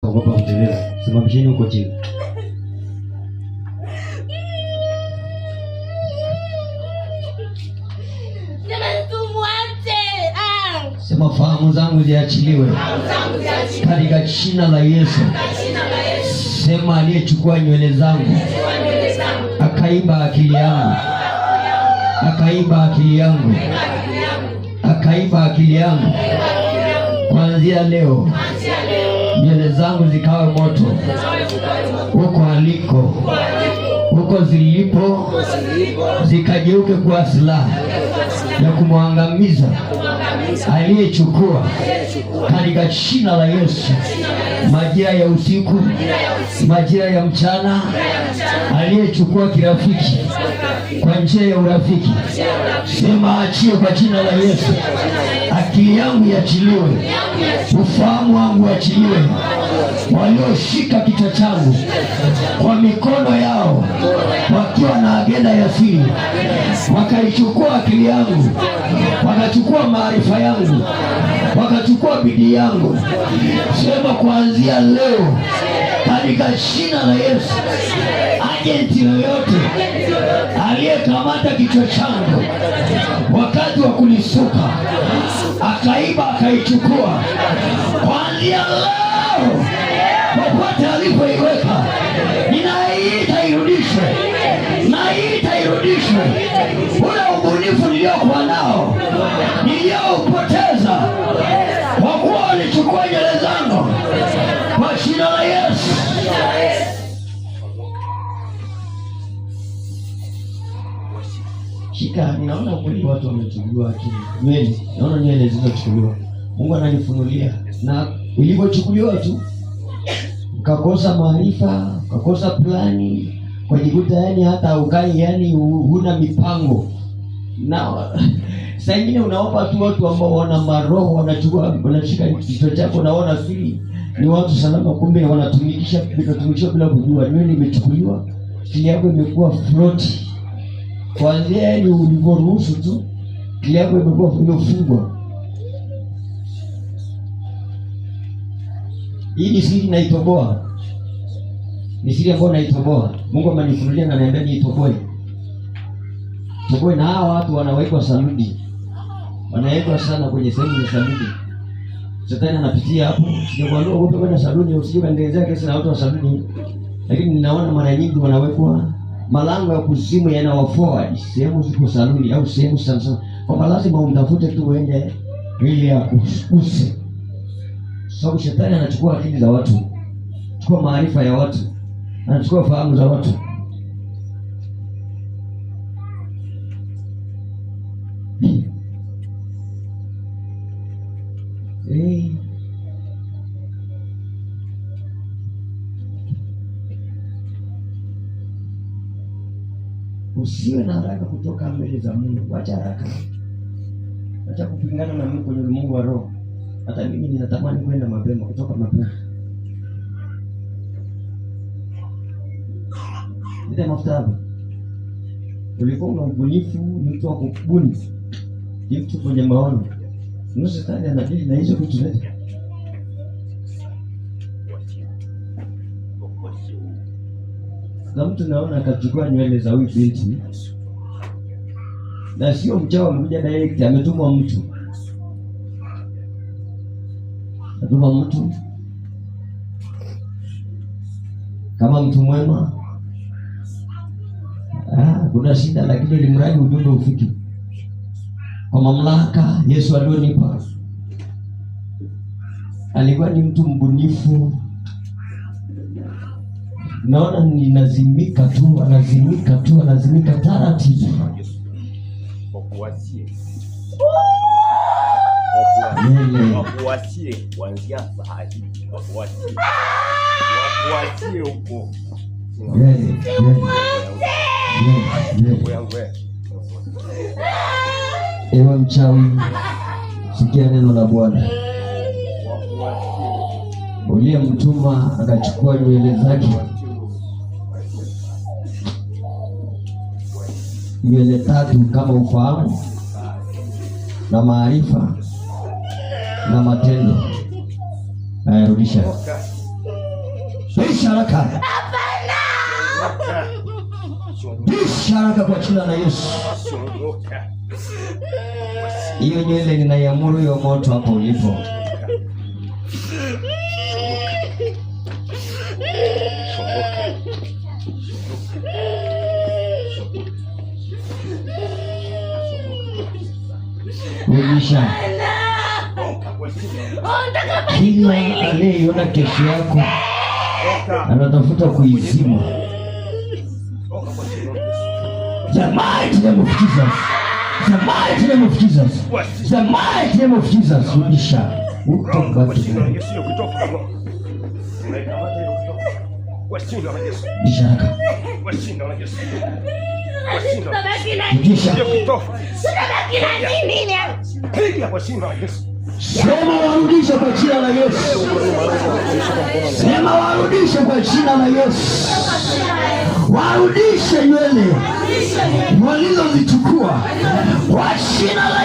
Ogopa kuteleza. Simamisheni huko chini. Sema fahamu zangu ziachiliwe katika jina la Yesu. Sema aliyechukua nywele zangu akaiba akili yangu, akaiba akili yangu, akaiba akili yangu, kuanzia leo nywele zangu zikawe moto huko aliko, huko zilipo zikageuke kuwa silaha ya kumwangamiza aliyechukua katika jina la Yesu. Majira ya usiku, majira ya mchana, aliyechukua kirafiki kwa njia ya urafiki, sema achie kwa jina la Yesu. Akili yangu iachiliwe, ufahamu wangu uachiliwe. Walioshika kichwa changu kwa mikono yao wakiwa na agenda ya siri, wakaichukua akili yangu, wakachukua maarifa yangu, wakachukua bidii yangu. Sema kuanzia leo, katika jina la Yesu, ajenti yoyote aliyekamata kichwa changu wakati wa kulisuka akaiba akaichukua, kuanzia leo, popote alipoiweka, ninaiita irudishwe, naiita irudishwe. Ule ubunifu niliokuwa nao nilioupoteza kwa kuwa walichukua nywele zangu, kwa jina la Yesu. Shika, ninaona kweli watu wamechukuliwa akili. Nywele, naona nywele zilizochukuliwa. Mungu ananifunulia na ilivyochukuliwa tu ukakosa maarifa, ukakosa plani, ukajikuta yani hata ukai yani huna mipango. Na saa ingine unaomba tu watu ambao wana maroho wanachukua, wanashika kichwa chako, naona siri ni watu salama, kumbe wanatumikisha wanatumikishwa bila kujua. Nywele imechukuliwa, akili yako imekuwa float kuanzia yani ulivyoruhusu tu, akili yako imekuwa imefungwa. Hii ni siri naitoboa, ni siri ambayo naitoboa. Mungu amenifunulia na ananiambia niitoboe, toboe. Na hawa watu wanawekwa saluni, wanawekwa sana kwenye sehemu za saluni. Shetani anapitia hapo. Sijakwambia uogope kwenda saluni, usije ukaendelezea kesi na watu wa saluni, lakini ninaona mara nyingi wanawekwa malango ya kuzimu yanawa forward sehemu ziko saluni au sehemu sana sana, kwamba lazima umtafute tu uende ili akuguse, sababu shetani anachukua akili za watu, chukua maarifa ya watu, anachukua fahamu za watu. Hey. Usiwe na haraka kutoka mbele za Mungu. Wacha haraka, wacha kupingana na Mungu kwenye ulimwengu wa roho. Hata mimi ninatamani kwenda mapema, kutoka mapema. Leta mafuta hapa. Ulikuwa una ubunifu, ni mtu wa kubuni, ni mtu mwenye maono. Nusu shetani anadili na hizo vitu zote. Na mtu naona akachukua nywele za huyu binti, na sio mchawi amekuja direct, ametumwa mtu, ametuma mtu kama mtu mwema. Ah, kuna shida, lakini ili mradi ujumbe ufike kwa mamlaka Yesu alionipa. Alikuwa ni mtu mbunifu. Naona ninazimika tu, anazimika tu, anazimika taratibu. Wakuachie. Nywele. Wakuachie kuanzia saa hii. Wakuachie. Wakuachie huko. Nywele, nywele, nywele, nywele. Yangu wewe. Ewe mchawi, sikia neno la Bwana. Uliyemtuma akachukua nywele zake, nywele tatu kama ufahamu na maarifa na matendo, nayarudisha. Rudisha haraka. Rudisha haraka kwa jina la Yesu. Hiyo nywele ninaiamuru hiyo moto hapo ulipo. Rudisha. Kila aliyeiona kesho yako anatafuta kuizima. The mighty name of Jesus. The mighty name of Jesus. The mighty name of Jesus. Rudisha. Utabaki. Rudisha haraka. Rudisha. Sema warudishe kwa jina la Yesu. Sema warudishe kwa jina la Yesu. Warudishe nywele walizozichukua kwa jina la